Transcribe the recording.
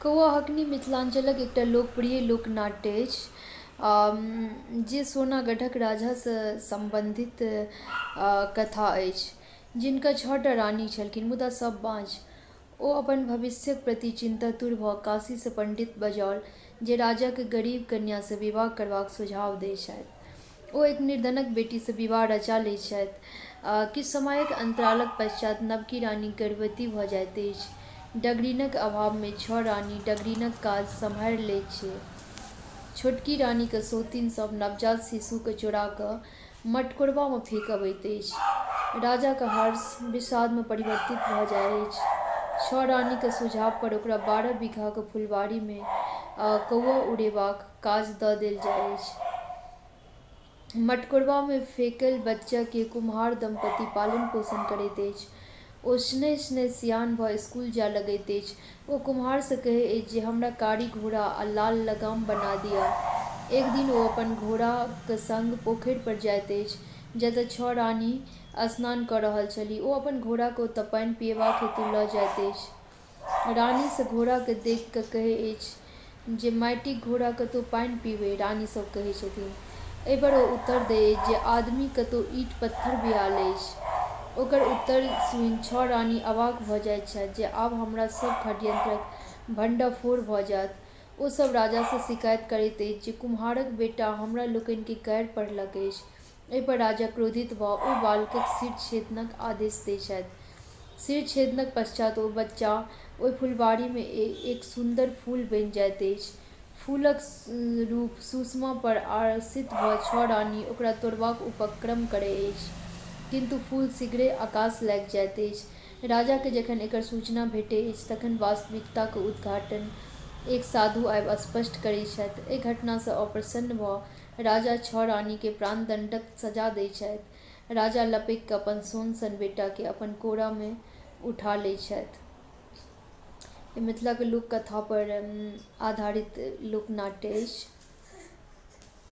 कौआ हकनी मिथिलाञ्चलक एकटा लोकप्रिय लोकनाट्य अछि, जे सोनागढ़क राजासँ सम्बन्धित कथा अछि, जिनका 6टा रानी छलखिन मुदा सभ बाँझ। ओ अपन भविष्यक प्रति चिन्तातुर भऽ काशीसँ पण्डित बजाओल जे राजाकेँ गरीब कन्यासँ विवाह करबाक सुझाव दैत छथि। ओ एक निर्धनक बेटीसँ विवाह रचा लैत छथि। किछु समयक अन्तरालक पश्चात नवकी रानी गर्भवती भऽ जाइत अछि। डगरिनक अभावमे 6 रानी डगरिनक काज सम्हारि लैत छै। छोटकी रानीक सौतिन सभ नवजात शिशुकेँ चोरा कऽ मटकोरबामे फेकि अबैत अछि। राजाक हर्ष विषादमे परिवर्तित भऽ जाइत अछि। 6 रानीक सुझाव पर ओकरा 12 बीघाक फुलबाड़ीमे कौआ उड़ेबाक काज दऽ देल जाइत अछि। मटकोरबामे फेकल बच्चाकेँ कुम्हार दम्पति पालन-पोषण करैत अछि। ओ शनैः शनैः सियान भऽ स्कूल जाय लगैत अछि। ओ कुम्हारसँ कहैत अछि जे हमरा कारी घोड़ा आ लाल लगाम बना दिअ। एक दिन ओ अपन घोड़ाक संग पोखरि पर जाइत अछि, जतय 6 रानी स्नान कऽ रहल छलीह। ओ अपन घोड़ाकेँ ओतय पानि पियबाक हेतु लऽ जाइत अछि। रानी सभ घोड़ाकेँ देखि कऽ कहैत अछि जे माटिक घोड़ा कतहु पानि पीबय, रानी सभ कहैत छथिन। एहिपर ओ उत्तर दैत अछि जे आदमी कतहु ईंट-पत्थर बियाल अछि। ओकर उत्तर सुनि 6 रानी अवाक भऽ जाइत छथि जे आब हमरा सभ षड्यंत्रक भण्डाफोड़ भऽ जायत। ओ सभ राजासँ शिकायत करैत अछि जे कुम्हारक बेटा हमरा लोकनिकेँ गारि पढ़लक अछि। एहिपर राजा क्रोधित भऽ ओहि बालकक सिर-छेदनक आदेश दैत छथि। सिर-छेदनक पश्चात ओ बच्चा ओहि फुलबाड़ीमे एक सुन्दर फूल बनि जाइत अछि। फूलक रूप सुषमा पर आकर्षित भऽ 6 रानी ओकरा तोड़बाक उपक्रम करैत अछि, किन्तु फूल शीघ्रे आकाश लागि जाइत अछि। राजाकेँ जखन एकर सूचना भेटैत अछि तखन वास्तविकताक उद्घाटन एक साधु आबि स्पष्ट करैत छथि। एहि घटनासँ अप्रसन्न भऽ राजा 6 रानीकेँ प्राणदण्डक सजा दैत छथि। राजा लपकि कऽ अपन सोन सन बेटाकेँ अपन कोरामे उठा लैत छथि। ई मिथिलाक लोककथा पर आधारित लोकनाट्य अछि।